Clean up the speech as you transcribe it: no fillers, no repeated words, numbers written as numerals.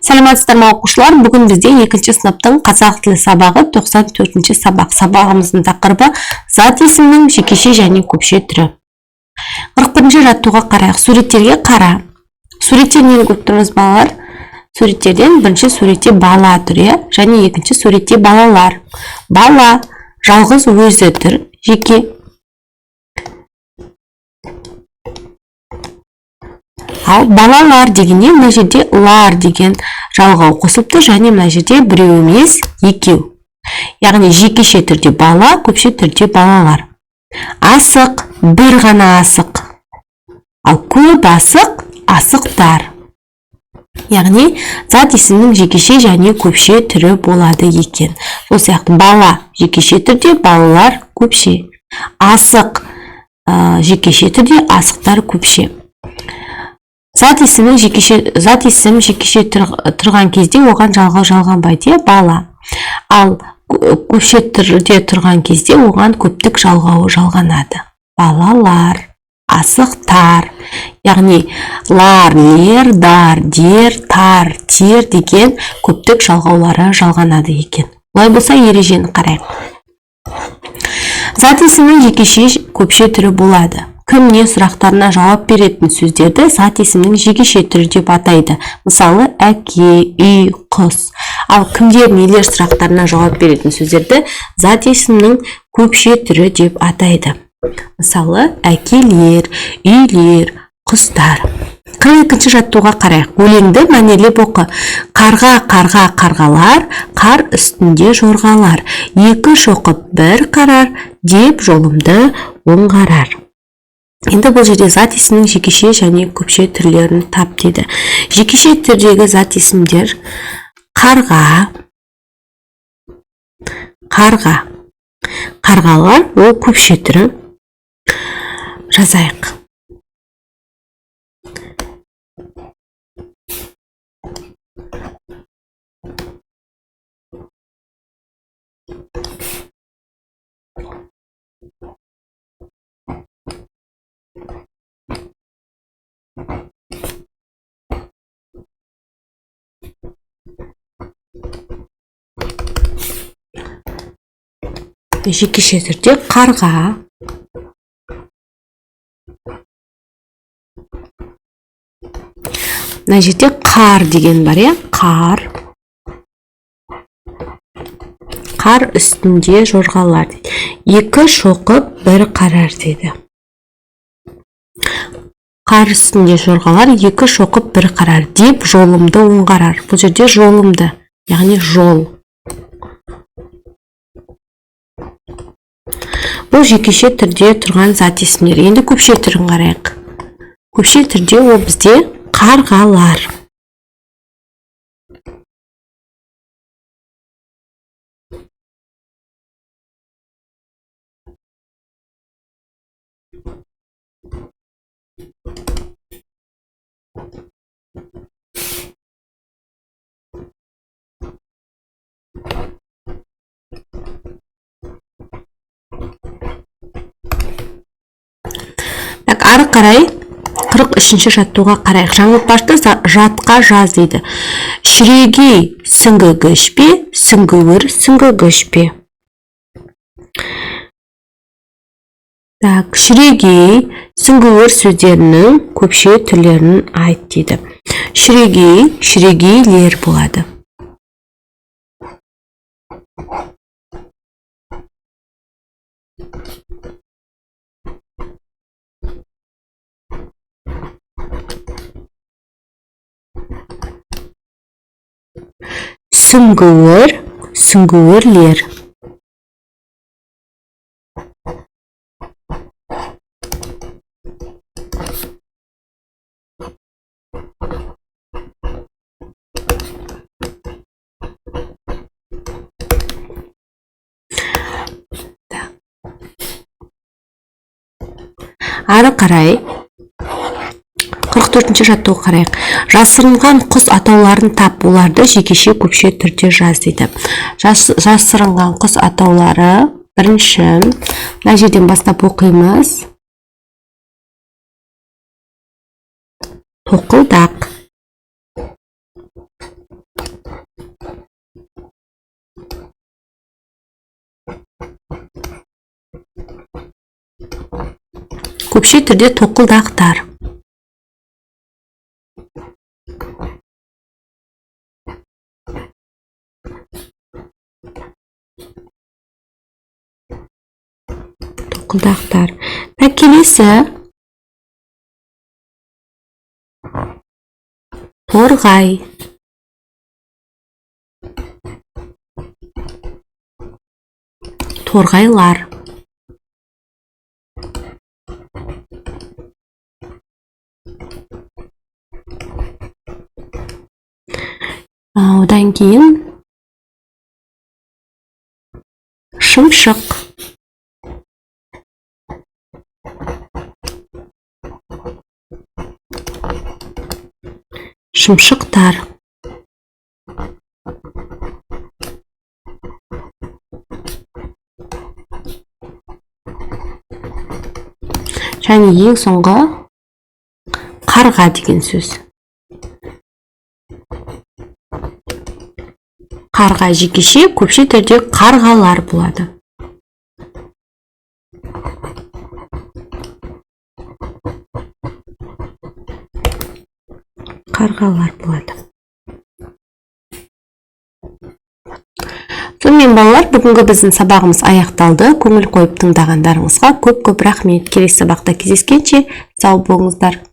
Саламатсыздар ма, оқушылар? Бүгін бізде екінші сыныптың қазақ тілі сабағы, 94 сабақ. Сабағымыздың тақырыбы: зат есімнің жекеше және көпше түрі. 41 жаттығуға қарайық. Суреттерге қара. Суретте нені көріп тұрмыз, балалар? Суреттерден бірінші суретте бала тұр, иә, және екінші суретте балалар. Бала жалғыз өзі тұр, жеке. Ал балалар дегенде мына жерде лар деген жалғау қосылыпты және мына жерде біреу емес, екеу. Яғни жекеше түрде бала, көпше түрде балалар. Асық бір ғана асық. Ал көп асық асықтар. Яғни зат есімнің жекеше және көпше түрі болады екен. Сол сияқты бала жекеше түрде, балалар көпше. Асық жекеше түрде, асықтар көпше. Зат есімнің жекеше, зат есім жекеше тұрған кезде оған жалғау жалғанбайды, иә, бала. Ал көпше түрде тұрған кезде оған көптік жалғауы жалғанады. Балалар, асықтар, яғни лар, лер, дар, дер, тар, тер деген көптік жалғаулары жалғанады екен. Олай болса, ережені қарайық. Зат есімнің жекеше, көпше түрі болады. Кім, не сұрақтарына жауап беретін сөздерді зат есімнің жекеше түрі деп атайды. Мысалы, әке, үй, құс. Ал кімдер, нелер сұрақтарына жауап беретін сөздерді зат есімнің көпше түрі деп атайды. Мысалы, әкелер, үйлер, құстар. 42 жаттығуға қарайық. Өлеңді мәнерлеп оқы. Қарға, қарға, қарғалар, қар үстінде жорғалар. Екі шоқып бір қарар, деп жолымды оңғарар. Енді бұл жерде зат есімнің жекеше және көпше түрлерін тап дейді. Жекеше түрдегі зат есімдер: қарға, қарға, қарғалар, ол көпше түрі. Жазайық. Жекеше түрде қарға. Мына жерде қар деген бар, иә, қар. Қар үстінде жорғалар дейді. Екі шоқып бір қарар дейді. Қар үстінде жорғалар, екі шоқып бір қарар, деп жолымды оңғарар. Бұл жерде жолымды, яғни жол. Бұл жекеше түрде тұрған зат есімдер. Енді көпше түрін қарайық. Көпше түрде ол бізде қарғалар. Так, ары қарай 43 жаттығуға қарайық. Жаңылтпашты жатқа жаз дейді. Шірегей сүңгігіш пе, сүңгуір сүңгігіш пе? Так, шірегей, сүңгуір сөздерінің көпше түрлерін айт дейді. Шірегей, шірегейлер болады. Сүңгуір, сүңгуірлер. Ары қарай 44 жаттығу қарайық. Жасырынған құс атауларын тап, оларды жекеше, көпше түрде жаз дейді. Жасырынған құс атаулары бірінші мына жерден бастап оқимыз. Тоқылдақ. Көпше түрде тоқылдақтар. Тоқылдақтар. Келесі торғай. Торғайлар. Одан кейін шымшық. Шымшықтар. Және ең соңғы қарға деген сөз. Қарға жекеше, көпше түрде қарғалар болады. Қарғалар болады. Сонымен балалар, бүгінгі біздің сабағымыз аяқталды. Көңіл қойып тыңдағандарыңызға көп-көп рахмет. Келесі сабақта кездескенше сау болыңыздар.